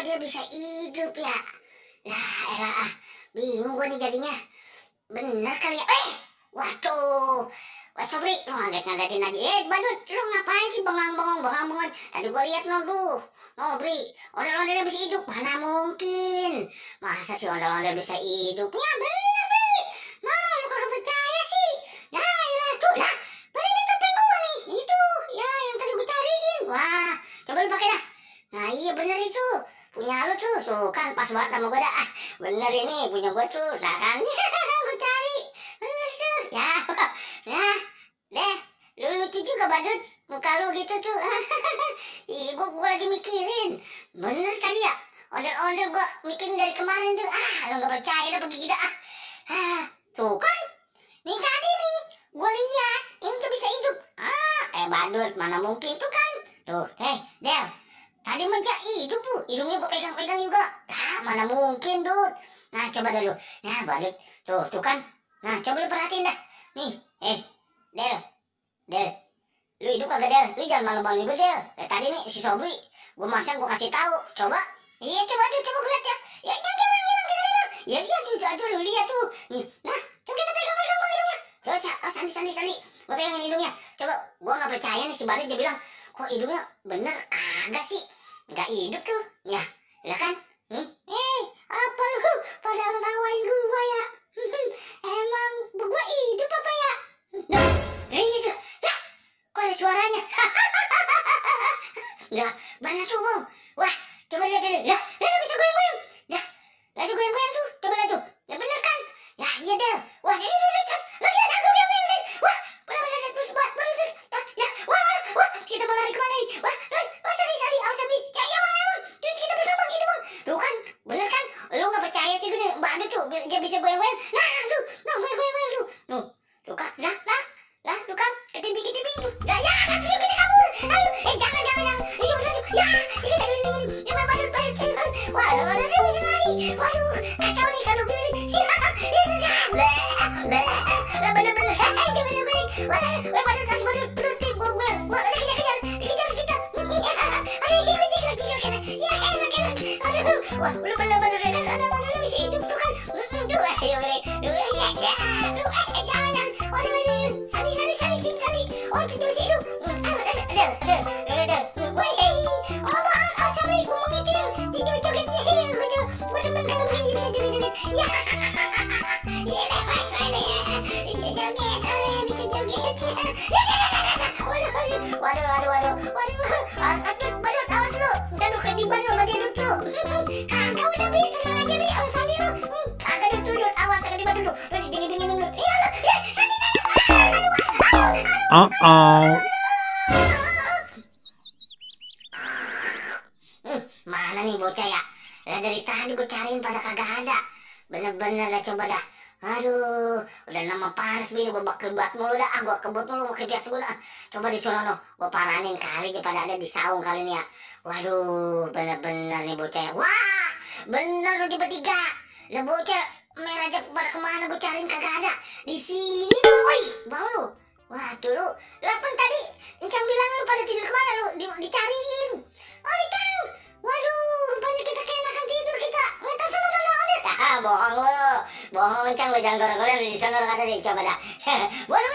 kok dia bisa hidup ya? Lah elah bingung gue nih jadinya. Bener kali ya? Waduh. Wah Sobri, lu ngaget-ngagetin aja. Badut, lu ngapain sih bengong-bengong. Tadi gue liat no, Bri, ondel-ondelnya bisa hidup. Mana mungkin? Masa sih ondel-ondel bisa hidup? Ya bener, Bri. Nah, lu kagak percaya sih. Nah, iyalah tuh, lah. Paling itu topeng gua nih. Itu, ya yang tadi gue cariin. Wah, coba lu pakai dah. Nah iya bener itu. Punya lu tuh kan pas banget sama gue dah. Bener ini punya gue tuh, kan? Gue cari. Bener tuh. Ya, deh, lu lucu juga Badut, muka lu gitu tuh. Ih, gue lagi mikirin, bener tadi ya, ondel-ondel gue mikirin dari kemarin tuh. Lu nggak percaya dah pergi kita. Tuh kan, nih tadi nih, gue lihat ini tuh bisa hidup. Badut, mana mungkin tuh kan? Tuh, Del, tadi meja hidup tuh, hidungnya gue pegang-pegang juga. Mana mungkin, Dut. Nah, coba dulu. Nah, Badut, tuh kan. Nah, coba lu perhatiin dah. Nih, Del, lu hidup kagak Del? Lu jangan malu-malu gue Del. Tadi nih si Sobri, gue kasih tahu. Coba, iya coba gue lihat ya. Ya jangan. Ya lihat tuh, lu lihat tuh. Nih, nah, coba kita pegang hidungnya. Coba sandi. Gue pegangin hidungnya. Coba, gue nggak percaya nih si Badut dia bilang, kok hidungnya bener kagak sih? Nggak hidup tuh, ya, lah kan? Apa lu? Padahal tawain gue ya. Emang gue hidup apa ya? Itu. Lah, kok ada suaranya? Enggak, bener tuh, Bang. Wah, coba lihat dulu. Lah, bisa goyang-goyang. Dah, lagi goyang-goyang tuh. Coba lihat tuh. Ya bener kan? Ya iya, Del. Wah, ini lagi ada goyang-goyang. Wah, bener terus baru ya, wah, kita mau lari kemana nih? Wah, sadi. Awas sadi. Ya, Bang. Terus kita pegang Bang gitu, Bang. Tuh kan, bener kan? Lu enggak percaya sih gue nih, Mbak Adu tuh dia bisa goyang-goyang. Nah, goyang-goyang tuh. Tuh kan, lah, tuh kan, ketiping tuh. Ya, ayo kita kabur. Ayo, jangan. Ini bener tuh. Ya, ini kita kelilingin. Coba Badut. Wah, ada sih bisa lari. Waduh, kacau nih kalau gini nih. Lah bener. Coba. Wah, Badut kasih Badut. Perut gua dikejar kita. Ayo, kecil kan. Ya, enak. Aduh, wah, lu bener kan. Ada bisa hidup tuh kan. Tuh, ayo. Jangan. Waduh. Sadi. Oh, itu bisa hidup. Sabri, gua mau ngecil. Joget. Gua demen kalau begini bisa joget. Ya. Iya, bisa joget. Waduh. Badut, awas lu. Ntar kediban lu sama dia Dut lu. Kagak udah bisa tenang aja, Bi. Awas Sandi lu. Kagak Dut, awas kediban dulu. Dingin lu. Iyalah, Sandi. Aduh. Mana nih bocah ya? Lah dari tadi gue cariin pada kagak ada. Bener-bener dah coba dah. Aduh, udah lama panas bini gue kebat mulu dah. Gue kebut mulu, gue kebiasa gue dah. Coba di sono gue paranin kali aja pada ada di saung kali ini ya. Waduh, bener-bener nih bocah ya. Wah, bener lu di bertiga. Lah bocah merah aja pada kemana gue cariin kagak ada. Di sini tuh, woi, bang lu. Waduh lu, lapan tadi Encang bilang lu pada tidur kemana lu? Dicariin. Oh Encang, waduh, rupanya kita keenakan tidur kita. Ngetar sana ondel. Bohong lu Encang lu, jangan goreng-goreng di sana kata dia. Coba dah. Boleh.